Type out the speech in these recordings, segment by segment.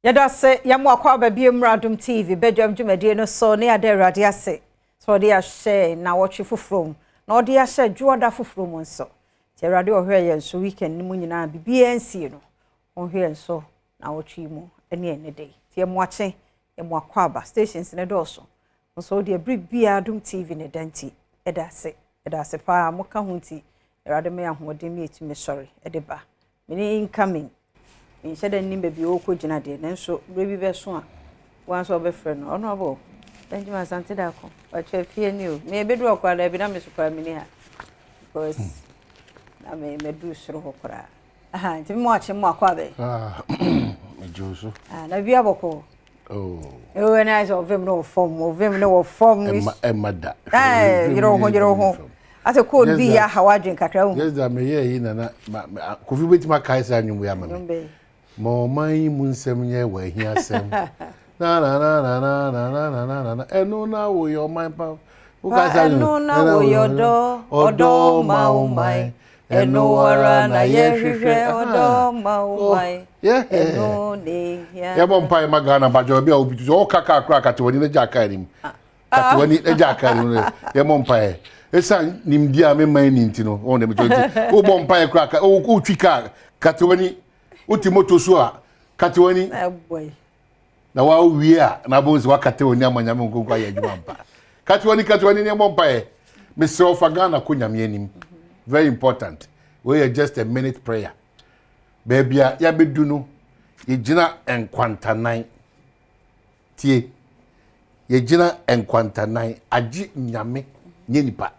Yɛda ase yɛma wakɔ aba bio mmra Adom TV badwam dwumadie no so ne yɛada Awurade ase sɛ ɔde ahyɛ nnawɔtwe foforɔ mu na ɔde ahyɛ dwoɔda foforɔ mu nso. Nti Awurade ɔhwɛ yɛn so weekend no mu nyinaa biribiara nsie no ɔnhwɛ yɛn so nnawɔtwe yi mu ne ɛnɛ da yi. Nti yɛmo akye yɛmo akɔ aba stations no dɔɔso nso deɛ bere biara Adom TV ne da nti ɛda ase ɛda ase paa moka ho nti Awurade ma yɛ ahoɔden ma yɛtumi sɔre de ba. Mene incoming. Menhyɛ da nnim baabi a ɔrekɔgyina deɛ, nanso berɛ bi bɛso a, wo ara nso wɔbɛfrɛ no. Ɔno abɔ Benjamin Asante Darko, wakyɛ fie ni o. Me ɛbɛduru hɔ koraa daabi na me so koraa menni ha. Because na me maduru soro hɔ koraa. Aha, nti mo akye mo akɔ abɛ. Ah, megye wo so. Ah, na bi abɔkɔ. Oh. Ewe na ayɛ sɛ ɔvem no wɔ fam, ɔvem no wɔ fam. Ɛma ɛma da. Ɛɛ, yerɛ wo ho, yerɛ wo ho. Asɛ code bi yɛ aha w'adwene kakra wo. Just that meyɛ yi nana ma Kofi bɛtumi akae saa nnwom yi ama me. Ma ɔman yi mu nsɛm nyɛ wɔ ahiasɛm. Na na na na na na na na na na na ɛno na woyɛ ɔman pa. Wokae saa nnwom. Ɛno na woyɛ ɔdɔ ɔdɔ ma wo man. Ɛno ara na yɛhwehwɛ ɔdɔ ma wo man. Ɛno ne hia. Yɛbɔ mpae ma Ghana mpakyɛ obi a obi tu sɛ ɔka kaa koraa kate w'ani na gya kaa anim. Kate w'ani na gya kaa anim yɛmmɔ mpaeɛ. Ɛsiane nimdeɛ a mema ni nti no wɔn dɛm nti wobɔ mpaeɛ koraa ka wotwi kaa kate w'ani wote moto so a kate w'ani na wawie a na abɔ nsi wakate w'ani ama nyame nkonko ayɛ adwuma mpa kate w'ani kate w'ani ne ɛmmɔ mpaeɛ mesrɛ wo fa Ghana kɔ nyame anim very important wei yɛ just a minute prayer baabi a yɛabɛdu no yɛgyina nkwantanan Tie, yɛgyina nkwantanan agye nyame nyɛ nipa.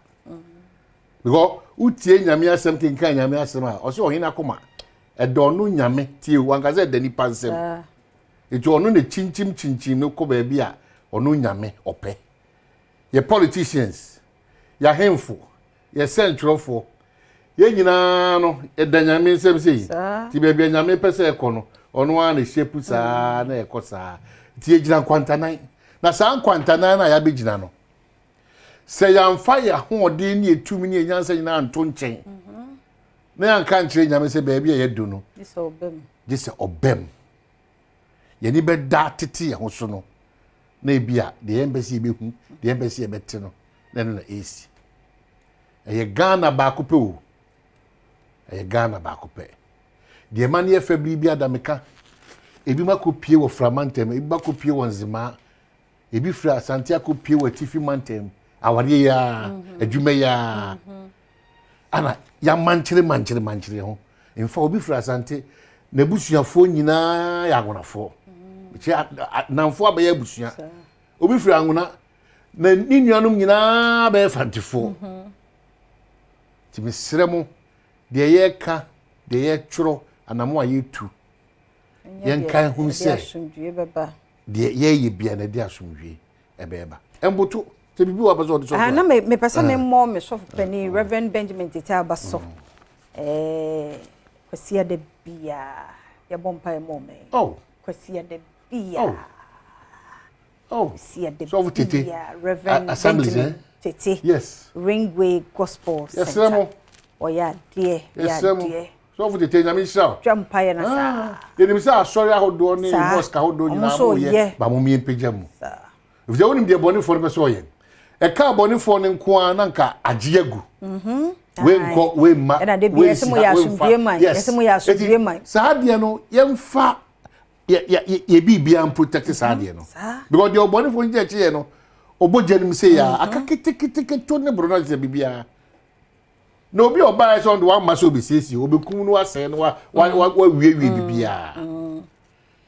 Because wotie nyame asɛm kenkan nyame asɛm a ɔsɛ ɔhene akoma ɛdɔ ɔno nyame tie wanka sɛ ɛda nipa nsɛm. Nti ɔno na kyinkyim kyinkyim no kɔ baabi a ɔno nyame ɔpɛ. Yɛ politicians, yɛ ahemfo, yɛ sɛntwerɛfoɔ, yɛn nyinaa no ɛda nyame nsɛm sei. Nti baabi a nyame pɛ sɛ ɛkɔ no, ɔno ara na ɛhyɛ saa na ɛkɔ saa. Nti yɛgyina nkwantanan. Na saa nkwantanan no a yɛabɛgyina no, sɛ yɛamfa yɛn ahoɔden ne yɛn tumi ne yɛn nyansa nyinaa nto nkyɛn na yɛanka nkyerɛ nyame sɛ baabi a yɛadu no, gye sɛ ɔbam. Yɛn ani bɛda tete yɛn ho so no, na ebi a deɛ yɛmpɛ sɛ yɛbɛhu, deɛ yɛmpɛ sɛ yɛbɛte no, na ɛno na ɛresi. Ɛyɛ Ghana baako pɛ o. Ɛyɛ Ghana baako pɛ. Deɛ ɛma no yɛ fɛ bere bi ada meka, ebi ma kɔ pie wɔ Fra mantam, ebi ma kɔ pie wɔ Nzemaa, ebi firi Asante akɔ pie wɔ Atifi mantam, awareɛ yi ara, mhm. adwuma yi ara. Mhm. Ana yɛamankyere mankyere mankyere ho. Mfa obi firi Asante, n'abusuafoɔ nyinaa yɛ agonafoɔ. Mhm. Kyɛ namfoɔ abɛyɛ abusua. Obi firi Angona, na ne nuanom nyinaa bɛyɛ fantefoɔ. Nti mesrɛ mo, deɛ yɛreka, deɛ yɛtwerɛ, anamo a yɛtu, yɛnka ho sɛ deɛ yɛyɛ bia na ɛde asomdwie ɛbɛɛba. Ɛmboto sɛ biribi wɔ apɛ sɛ ɔde sɔfo. Na mepɛ sɛ memmɔ me sɔfo panin Reverend Benjamin Tete aba so. Kwasiada biara yɛbɔ mpaeɛ ma ɔman yi. Oh. Kwasiada biara. Oh. Kwasiada Sɔfo Tete. biara Reverend Assemblies, Benjamin eh? Tete. Yes. Ringway Gospel Yɛsrɛ Center. mo. Ɔyɛ adeɛ, yɛ Yɛsrɛ mo. adeɛ. Sɔfo Tete nyame nhyira wo. Twa mpaeɛ no saa. Yɛnim sɛ asɔre ahodoɔ ne Saa. mosque ahodoɔ Ɔmo nyinaa nso moyɛ yɛ. ba mo mpagya mu. Saa. Efisɛ wonim deɛ bɔnefoɔ no pɛ sɛ ɔyɛ. Ɛka bɔnefoɔ no nko ara na nka agye agu. Wei nkɔ, wei mma, Ɛna de bi wei yɛsɛ nsi mo ha, yɛ wei mfa. asomdwie man. Yes. Yɛsɛ mo yɛ asomdwie Eti, man. saa adeɛ no yɛmfa yɛ yɛ yɛ yɛ biribiara mprotect saa adeɛ no. Saa. Because deɛ ɔbɔnefoɔ no gye akyi yɛ no, ɔbɔ gya no mu sɛ yɛ a, aka ketekete ne boro no sɛ biribiara. Na obi a ɔbaeɛ sɛ ɔno de wamma sɛ ɔbɛsiesie, ɔbɛkum no wasɛe no wa wa wa wawiewie biribiara.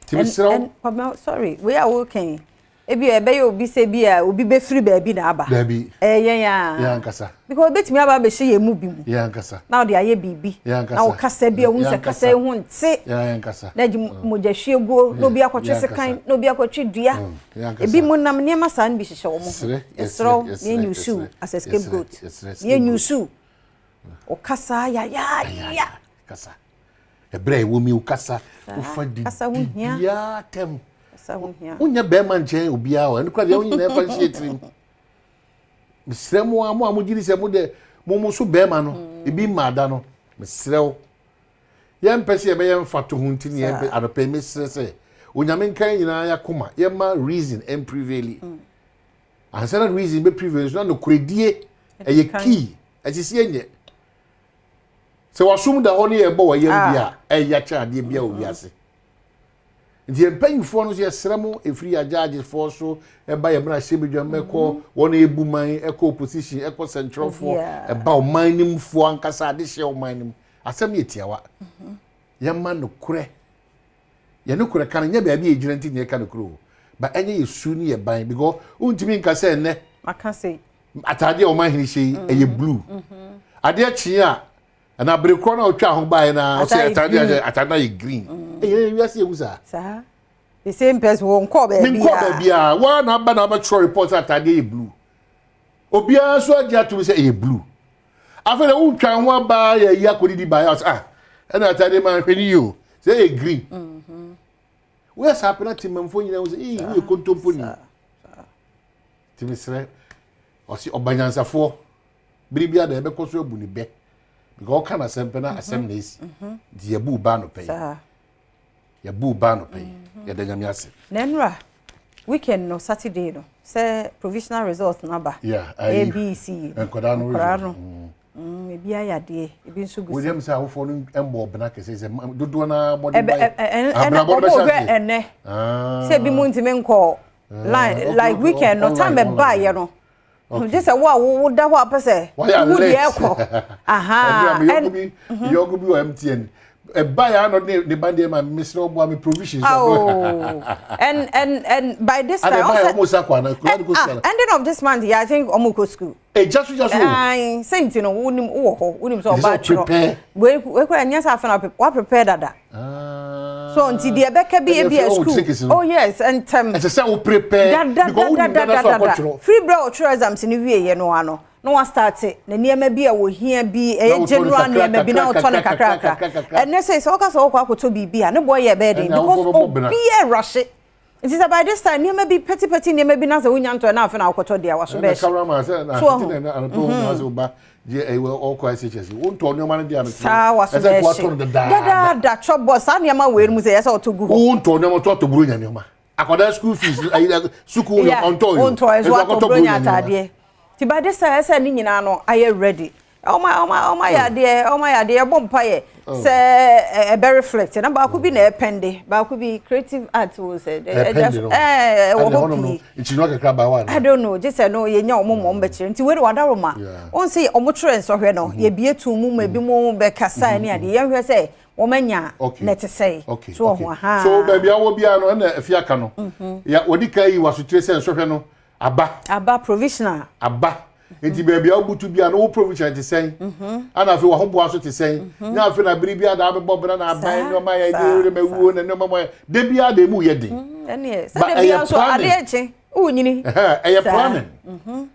Nti mesrɛ wo. Papa, sorry, wei a woka yi, ebi a ɛbɛyɛ obi sɛ bi a obi bɛfiri baabi na aba. Dabi. Ɛyɛ yɛn a. Yɛn ankasa. Because obetumi aba abɛhyɛ yɛn mu bi mu. Yɛn ankasa. Na ɔde ayɛ biribi. Yɛn ankasa. Na ɔkasa bi a ohun sɛ kasa yi ho nte. Yɛn ankasa. Na gye mogyahwie guo, na obi akɔtwe sekan, na obi akɔtwe dua. Yɛn ankasa. Ebi mu nam nneɛma saa no bi hyehyɛ wɔn ho. Srɛ, Yɛsrɛ wo, yɛsrɛ, yɛn use as a scapegoat. Yɛn use ɔkasa yayaaya. Kasa. Ɛberɛ a ɛwɔ mi kasa wofa di Kasa ho hia. biara tɛm. Kasa ho hia. Wonyɛ bɛrima nkyɛn obiara hɔ ɛno kora deɛ wo nyinaa fa nhyɛ tirim. Mesrɛ mo a mo a mogye di sɛ mo de mo mo so bɛrima no ebi mma ada no mesrɛ wo. Yɛmpɛ sɛ yɛbɛyɛ mfatoho nti ne yɛmpɛ anɔpɛ yi mesrɛ sɛ Onyame nka yɛn nyinaa yɛakoma, yɛma reason ɛmprevaili. Ansa na reason bɛ prevail nso na nokorɛdie ɛyɛ key, ɛsisi ɛnyɛ. Sɛ wasom da hɔ ne yɛbɔ wɔ yam bi a, ɛyɛ akyɛ adeɛ bi a wɔ wiase. Nti yɛn mpanyinfoɔ no nso yɛsrɛ mo, ɛfiri yɛn agyaagyefoɔ so ɛba yɛn mmarahyɛbadwam, ɛkɔ wɔn a ɛbu man, ɛkɔ opposition, ɛkɔ sɛntwerɛfoɔ, ɛba ɔman no mufoɔ ankasa, adehyeɛ ɔman no mu. Asɛm yɛ tiawa. Yɛma nokorɛ. Yɛn nokorɛ ka no nyɛ baabi a yɛgyina nti na yɛka nokorɛ o. Ba ɛnyɛ yɛ su ne yɛ ban because wontumi nka sɛ ɛnnɛ Maka sei. ataadeɛ a ɔman hene hyɛ yi ɛyɛ blue. Adeɛ kyee a ɛna bere korɔ na ɔtwa ho baeɛ na ɔsɛ ataadeɛ ahyɛ ataade no ayɛ green. Ɛyɛ wiase ehu saa. Saa. The same person wɔn kɔɔ baabi a. Menkɔɔ baabi a wɔn na aba na abɛtwerɛ report sɛ ataadeɛ yɛ blue. Obiara nso agye atum sɛ ɛyɛ blue. Afei na wotwa ho aba yɛ yi akɔdidi baeɛ ɔsɛ ah ɛna ataadeɛ ma nhwɛ ne yie o sɛ ɛyɛ green. Woyɛ saa pɛ na temamfoɔ nyinaa hu sɛ ee woyɛ kontomponi. Nti mesrɛ ɔse ɔba nyansafoɔ bere biara da yɛbɛkɔ so abu ne bɛ because ɔka n'asɛm pɛ na asɛm na esi nti yɛbu ba anɔpɛ yi yɛbu ba anɔpɛ yi yɛda Nyame ase. Na nnura weekend no Saturday no sɛ provisional results no aba A B C nkwadaa no nkwadaa no ebi ayɛ adeɛ ebi nso gu so. Wɔyam sɛ awofoɔ no mmɔ ɔbena kɛse sɛ dodoɔ no ara mmɔden ba yɛ abrabɔ no bɛhyɛ aseɛ ɛnɛ sɛ ebi mu ntumi nkɔ line like weekend no time ɛbaayɛ no. Gye sɛ wo a woda hɔ a pɛ sɛ wohu deɛ ɛkɔ. Aha. Ɛna mi yɔnko bi wɔ MTN. Ɛba yɛ ano ne ne ba deɛ ma mesrɛ ɔboa me provisions. Oh. And and and by this time. Ɛba yɛ ɔmo sa kɔ ana kura de kɔ school. Ending of this month yeah, I think ɔmo kɔ school. Ɛgya so gya so. Ayi sɛ nti no wonim wowɔ hɔ wonim sɛ ɔba atwerɛ. Wei wei kora nyɛ sɛ afei na wa prepare dada. So nti deɛ ɛbɛka bi ebi yɛ school. Oh yes, ntɛm. Ɛsɛ sɛ wo prepare. Dada dada dada dada. Firi berɛ a ɔtwerɛ exams no wie yɛ no ano na wa start na nneɛma bi a wɔhia bi ɛyɛ general nneɛma bi na ɔtɔ no kakrakra. Ɛnɛ sɛ sɛ ɔka sɛ ɔkɔ akɔtɔ biribi a ne boɔ yɛ ɛbɛyɛ den because obiara rush. Nti sɛ by this time nneɛma bi petty petty nneɛma bi na sɛ wonya ntɔ na afei na wokɔtɔ deɛ waso bɛhye. So ɔho. Saa waso bɛhye. Dadaada chɔbɔ saa nneɛma wei mu sɛ yɛ sɛ ɔtɔ gu hɔ. Wontɔ nneɛma ɔtɔ atɔ buronya nneɛma. Akwadaa school fees ayi sukuu ɔntɔ yi. Ɔntɔ ɛso atɔ buronya ataadeɛ. Ti by this time ɛsɛ ne nyinaa no ayɛ ready. Ɔma ɔma ɔma yɛ adeɛ ɔma yɛ adeɛ ɛbɔ mpa yɛ sɛ ɛbɛ reflect na baako bi na ɛpɛnde baako bi creative art wo sɛ ɛpɛnde no ɛɛ ɛwɔ hɔ pii nkyinwa kakra ba wa I don't know gye sɛ no yɛnya ɔmo ma ɔmo bɛkyerɛ nti wei de wadaro ma wɔn sɛ ɔmo twerɛ nsɔhwɛ no yɛbie tu mu ma ebi mo bɛkasa ne adeɛ yɛnhwɛ sɛ wɔn anya na ɛte sɛ so wɔ ho aha so baabi awɔ biara no ɛna efi aka no ya wɔde ka yi wasotire sɛ nsɔhwɛ no aba aba provisional aba nti baabi a wobutu bia no wo provision te sɛn ana afei wahoboa so te sɛn na afei na bere bi ada abɛbɔ bra na aban nneɛma yɛ de de ma wuo na nneɛma ma de bia de mu yɛ den ba ɛyɛ planning ɛyɛ planning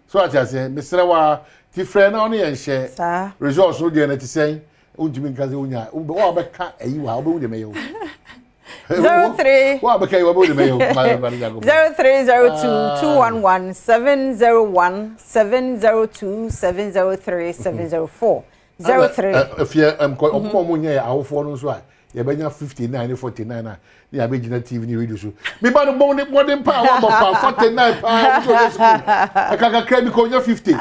so ate aseɛ mesrɛ wa ti frɛ na ɔne yɛn hyɛ results no deɛ na te sɛn wontumi nka sɛ wonya wo a wobɛka ayi wɔ ha wobɛhu deɛ mɛyɛ wo 03 wo a wobɛka yi wobɛhu deɛ mɛyɛ wo 0302 211 701 702 703 704 03 afie nkɔ ɔmo ɔmo nyɛ awofoɔ no nso a yɛbɛnya 59 ne 49 a ne yɛabɛgyina tv ne radio so meba no bɔ ne bɔden paa wɔbɔ paa 49 paa wosɛ ɔyɛ sukuu ɛka kakra bi kɔ ɔnya 50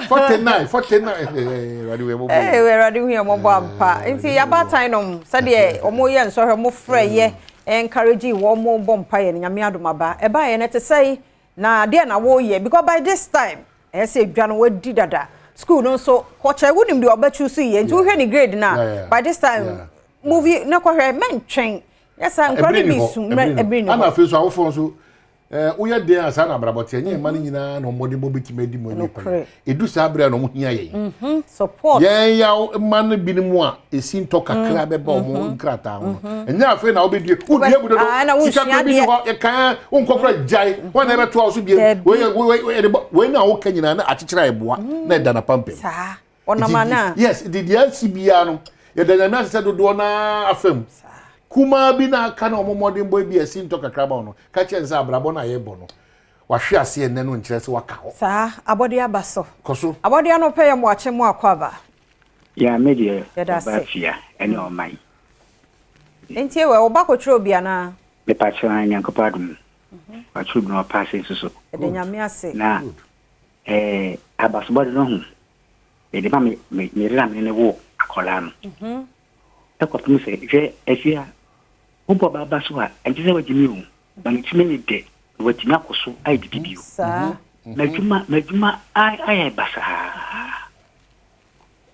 49 49 awurade wɔ ɛmɔbɔ awurade hu ɛmɔbɔ ampa nti yɛabaatan nom sɛdeɛ ɔmo yɛ nsɔhwɛ ɔmo frɛ yɛ encourage wɔn mo bɔ mpa yɛ no Nyame adom aba ɛba yɛ no te sɛ na deɛ na wɔyɛ because by this time ɛyɛ sɛ edwa no wadi dada school no nso kɔkyɛ wonim deɛ ɔbɛtwi so yie nti wohwɛ ne grade na by this time movie na kɔhwɛ mɛntwɛn yɛ saa nkura no bi su mmerɛ ɛbiri ne hɔ. Ana afei so awofoɔ nso woyɛ den a saa na abrabɔ teɛ nyɛ mma no nyinaa na ɔmmɔde bɔ bɛtumi adi mu awie pɛyɛ ɛdu saa berɛ a na ɔmo hia yɛn support yɛn yaw mma no binom a ɛsi ntɔ kakra bɛba ɔmo nkrataa ho no ɛnyɛ afei na wobɛdue wodue mu dodo sika kora bi ni hɔ yɛkaa wonkɔ kora gyae wɔn na ɛbɛtoa wo so biem wei na woka nyinaa na akyekyere a ɛboa na ɛda napampam saa ɔnam ana yes nti deɛ asi biara no yɛda Nyame ase sɛ dodoɔ no afam kumaa bi na aka na ɔmo mmɔdenbɔ bi asi ntɔ kakra ma no ka kyerɛ sɛ abrabɔ no a yɛbɔ no wahwe aseɛ nnɛ no nkyerɛ sɛ waka hɔ saa abɔde aba so kɔ so abɔde ano pɛ yɛ mo akye mo akɔ aba ya me deɛ Yɛda ɔba ase. fia ɛne ɔman nti wɛ ɔba kɔtwerɛ obi anaa. Mepakyɛw ae Nyankopɔn adom watwerɛ bi na wapaase nso so. Yɛda Nyame ase. Na eh, abasobɔde no ho mede ma me me me yere a me ne no woo akwadaa no. Ɛkɔpem sɛ hwɛ Afia wobɔ ɔbaa ba so a ɛnkyɛ sɛ wagye me o ma ne tiri nyɛ dɛ na watumi akɔ so ayɛ biribi bio. Saa. M'adwuma m'adwuma ayɛ basaa.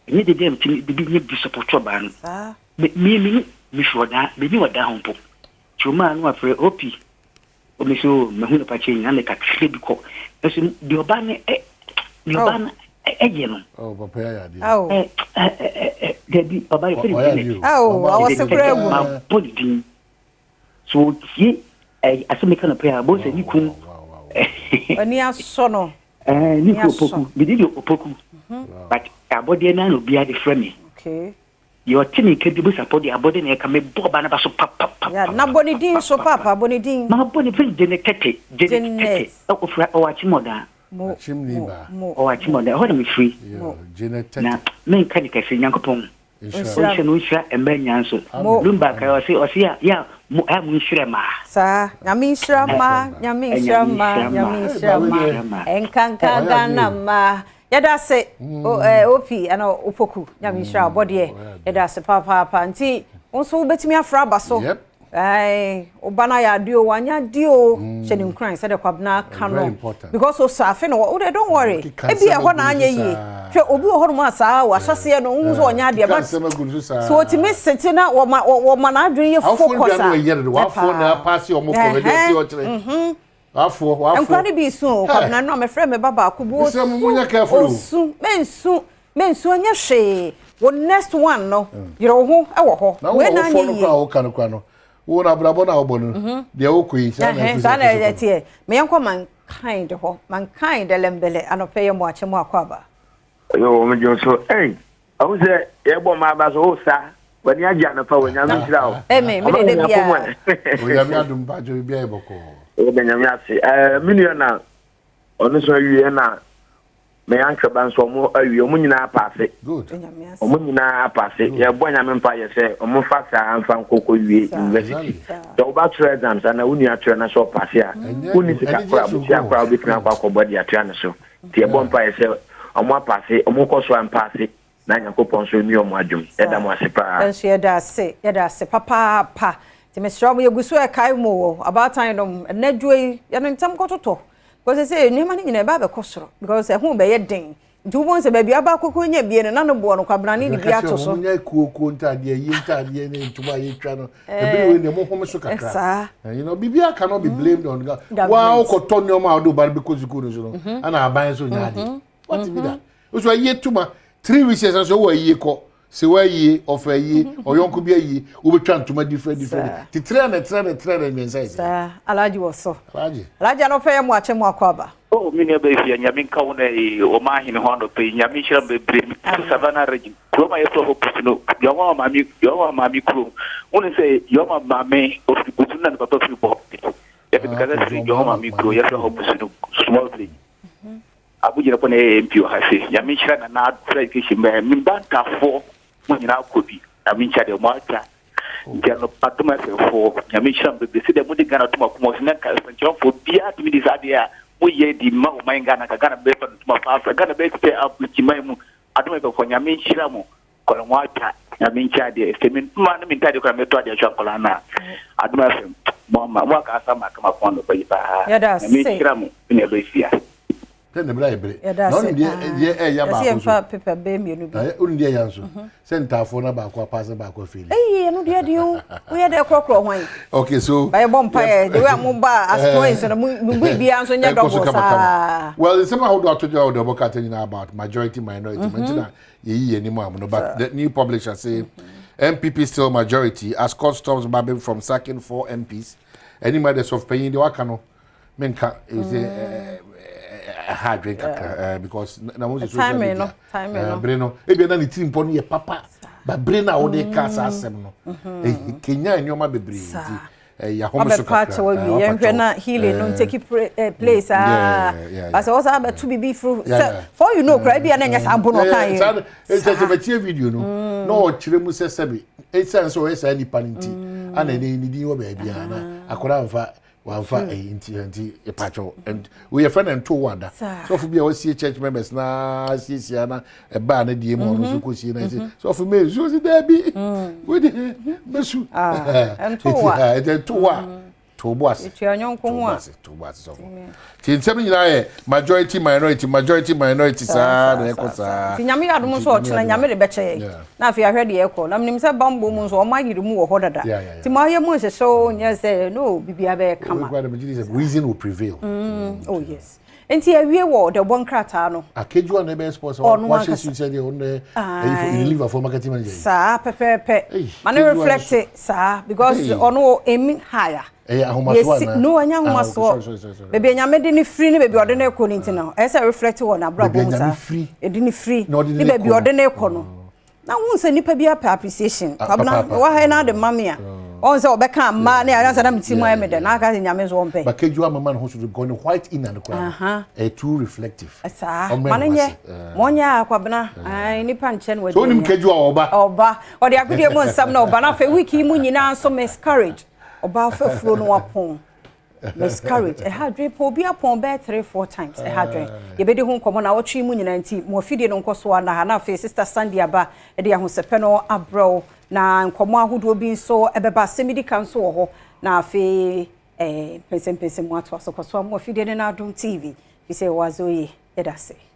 Ɛnyɛ de bi a metumi de bi nyɛ bi support ɔbaa no. Saa. Me me me mefiri ɔdaa menni ɔdaa ho mpo. Nti ɔmaa no afrɛ Hopi. O me so mahu no pakyɛ nyina me kakra bi kɔ. Nso deɛ ɔbaa no ɛ deɛ ɔbaa no ɛyɛ no. Oh papa yɛ adeɛ. Oh. Ɛ ɛ ɛ dabi ɔbaa yɛ fɛ no Janet. Oh awɔse koraa gu no. Mabɔ ne din. So otie ɛ asɛm meka no pɛ a bohu sɛ ne kun. Ani asɔ no. Ɛɛ ne kun Opoku. Me din de Opoku. But abɔdeɛ no ara na obiara de frɛ me. Okay. Deɛ ɔte me nka bi bisa pɔ deɛ abɔde na ɛka me bɔ ɔba no ba so papapapa. Yeah, na bɔ ne din so paapa bɔ ne din. Ma bɔ ne din Janet Tete Janet Tete ɔfira ɔwɔ Akyemɔdan. Mo mo mo. Ɔwɔ Akyemɔdan ɛhɔ na me firi. Mo. Janet Tete. Na me nka ne kɛse Nyankopɔn. Ɔnhyira no ɔnhyira mmaa nyinaa nso. Mo. Lumba kae ɔse ɔse ya ya mo a mo nhyira mmaa. Saa Nyame nhyira mmaa Nyame nhyira mmaa Nyame nhyira mmaa ɛnkanka Ghana mmaa. Yɛda ase OP ana Opoku Nyame nhyira wo bɔdeɛ yɛda ase papaapa nti wo nso wobɛtumi afra aba so wo ba no ayɛ adeɛ o wanyɛ adeɛ o hyɛ ne nkuran sɛdeɛ Kwabena ka no because osɔ afe no wo deɛ don't worry ebi ɛhɔ na anyɛ yie hwɛ obi wɔ hɔnom a saa ahyɛseɛ no wohu sɛ ɔnyɛ adeɛ but sɛ ɔtumi sete na wɔma wɔma n'adwene yɛ focus a ɛpaa. Wafoɔ, wafoɔ. Nkora no bi su o, Kwabena no a mefrɛ me ba baako bi osu, osu, mensu, mensu ɛnyɛ hwee. Wo next one no, yere wo ho wɔ hɔ. Na wo wɔfoɔ no koraa woka no koraa no, wo na abrabɔ no a wobɔ no, deɛ wokɔ yi, saa na ɛfiri Saa na ɛteɛ. Meyɛnkɔ mankind hɔ, mankind ɛlɛmbɛlɛ anɔpɛ yɛ mo akyɛ mo akɔ aba. Yo, me dwo so. Hey, ahu sɛ yɛbɔ mmaa ba so wo sa. W'ani agye anɔpa wɔ Nyame nhyira wo. Amen. Me de bia. Onyame adom ba dwo bia yɛ bɔkɔ. Yɛda Nyame ase. Eh, me nua na ɔno so awie na me ankraba nso ɔmo awie ɔmo nyinaa paase. Good. Ɔmo nyinaa paase. Yɛbɔ Nyame mpa yɛ sɛ ɔmo fa saa mfa nkɔkɔ wie university. Sɛ woba twerɛ exams ana wo nua twerɛ na sɛ ɔpaase a, wonni sika koraa, bosia koraa wobɛtumi akɔ akɔbɔ de atua ne so. Nti yɛbɔ mpaeɛ sɛ ɔmo apaase, ɔmo nkɔ so ampaase na Nyankopɔn nso mmue ɔmo adwom. Yɛda mo ase paa. Yɛn nso yɛda ase, yɛda ase papaapa. Nti mesrɛ mo yɛgu so ɛkae mo wɔ abaatan nom ɛnɛ dwo yi yɛ no ntɛm kɔtotɔ because sɛ nneɛma no nyinaa ɛba abɛkɔ soro because ɛho bɛyɛ den nti wobɛhu sɛ baabi aba akɔkɔ nya bie no na no boɔ no kwabrane de bi ato so. Mo nyɛ kuo kuo ntaadeɛ yie ntaadeɛ ne ntoma a yɛtwa no ebere wei deɛ mo home so kakra. Saa. You know biribi cannot be blamed on God. Wa wokɔtɔ nneɛma a wode wo ba no bɛkɔ sukuu no so no ɛna aban nso nyɛ adeɛ. Wate bi da. Nso ayie tuma 3 weeks ɛsɛ sɛ wowɔ ayie kɔ sɛ woayie ɔfa ayie ɔyɔnko bi ayie wobɛtwa ntoma different different ti 300 300 300 yɛ Saa Alhaji wɔ so. Alhaji. Alhaji anɔpɛ yɛ mo akyɛ mo akɔ aba. Oh, me nua bɛyɛ Nyame nka wo na ɔma ahene ho anɔpɛ yi. Nyame nhyira mo bebree. Me Savannah Region. Kurom a yɛfrɛ hɔ Busu no, Yɔma maame, Yɔma maame kurom. Wone sɛ Yɔma maame ofiri Busu na ne papa firi Bɔ. Yɛde me kasa firi Yɔma maame kuro, yɛfrɛ hɔ Busu no, small village. Abugyina pɔ na ɛyɛ MP wɔ ha se. Nyame nhyira Nana Addo education bɛn. Me ba ntafoɔ mo nyinaa kɔ bi. Nyame nhyira deɛ mo atwa. Nti ano adom afɛfoɔ Nyame nhyira mo bebree. Sɛdeɛ mode Ghana tom akoma ɔsɛ na nka nsɛnkyerɛfoɔ biara tumi de saa adeɛ a moyɛ di ma ɔman Ghana nka Ghana bɛfa no ntoma faafra. Ghana bɛyɛ te sɛ aburokyiman mu. Adom afɛfoɔ Nyame nhyira mo. Kɔla mo atwa. Nyame nkyɛ adeɛ. Sɛ me ntoma ne me ntadeɛ koraa mɛtɔ adeɛ atwa nkɔla no a. Adom FM mo ama mo aka asa ma akama kɔn no bɛyi paa. Yɛda Nyame ase. nhyira mo ne ɛbɛhyia. Sɛ ne bere ayɛ bere. Yɛda Na ase. ɔno deɛ deɛ ɛyɛ Yɛsɛ baako so. yɛmfa paper bɛyɛ mmienu bi. Na ɔno deɛ ɛyɛ nso. Sɛ ntaafoɔ na baako apaase baako afeeli. Eyi ɛno deɛ deɛ o. Woyɛ dɛ korɔkorɔ hwan. Okay so. Ba yɛbɔ mpaeɛ the way a mo ba as twins no mo mo biribiara nso nyɛ Ɛkɔ so double kama kama. saa. Well, nsɛm ahodoɔ ato dwa wɔ deɛ ɔbɔ kata nyinaa about majority minority. Mm -hmm. na yɛyi yɛn anim amono but the new publisher say NPP still majority as court stops Bagbin from sacking four MPs. Anim ade sɔfo panyin deɛ waka no menka ɛsɛ ɛha adwen kakra because na mo sɛ social media bere no ebia na ne tiri mpɔ no yɛ papa ba bere no a wode ka saa asɛm no kenya nneɛma bebree nti yɛahome so kakra wabɛpa akyɛw awie yɛnhwɛ na healing no ntake place aa basɛ wɔ saa bɛto biribi firi sɛ for you know kora ebia na ɛnyɛ saa mpo na ɔka yɛ saa ɛsɛ sɛ bɛtie video no na ɔkyerɛ mu sɛ sɛbi ɛsiane sɛ ɔyɛ saa nipa no nti. Ana ɛnɛ ne din wɔ baabi a na akwadaa nfa wamfa ɛyi nti nti ɛpakyɛw woyɛ fɛ na nto wo ada sɔfo bi a wasie church members na asiesie na ɛbaa ne deɛ mu ɔno nso kɔ sie na ɛsɛ sɔfo mee nsuo si daabi wode bɛsu nto wa nto wa to bo ase etua nyɔnko ho a to bo ase sɔfo ti nsɛm nyinaa yɛ majority minority majority minority saa na ɛkɔ saa ti nyame yɛ adom nso ɔkyena nyame de bɛkyɛ yɛn na afei ahwɛ deɛ ɛkɔ na menim sɛ bambɔ mu nso ɔma ayere mu wɔ hɔ dada ti mo ayɛ mu nhyehyɛ o nyɛ sɛ no biribiara bɛyɛ kama reason will prevail mm, oh yes nti awie wɔ dɛbɔ nkrataa no akejuwa na ɛbɛyɛ sports wahyɛ suit sɛ deɛ ɔno ɛyɛ liver for marketing manager saa pɛpɛɛpɛ ma ne reflect saa because ɔno ɛmi higher ɛyɛ ahomasoɔ anaa no ɛnyɛ ah, ahomasoɔ baabi anyame de ne firi ne baabi ɔde ne kɔ ne nti no ɛyɛ sɛ reflect wɔ n'abrabɔ mu saa ɛde ne firi ne baabi ɔde ne kɔ no na wohu sɛ nnipa bi apɛ appreciation ah, kwabena wɔ ha na ade ma me a ɔn sɛ ɔbɛka mmaa ne ayɛ sɛ na me ti mu ayɛ me dɛ na aka sɛ nyame nso ɔmpɛ bakeju amama ne ho so de gɔ ne white inner no koraa ɛyɛ too reflective saa ma no nyɛ ma ɔnyɛ a kwabena nnipa nkyɛ no wadi so wonim keju a ɔba ɔba ɔde agodeɛ mu nsɛm na ɔba na afei week yi mu nyinaa nso miscarriage ɔbaa fafuro no wapɔn miscarriage ɛha adwene pɔ obi apɔn bɛyɛ 3, 4 times ɛha adwene. Yɛbɛdi ho nkɔmmɔ na wɔtwe mu nyinaa, nti mo afidie no nkɔ so ana ha. Na afei Sister Sandy aba ɛde ahosɛpɛ no abrɛw na nkɔmmɔ ahodoɔ bi nso ɛbɛba, asɛm di ka nso wɔ hɔ, na afei mpɛnsɛmpɛnsɛm mu atoa so. Kɔ so a mo afidie no n'Adom TV fi sɛ ɛwɔ azɔ yie. Yɛda ase.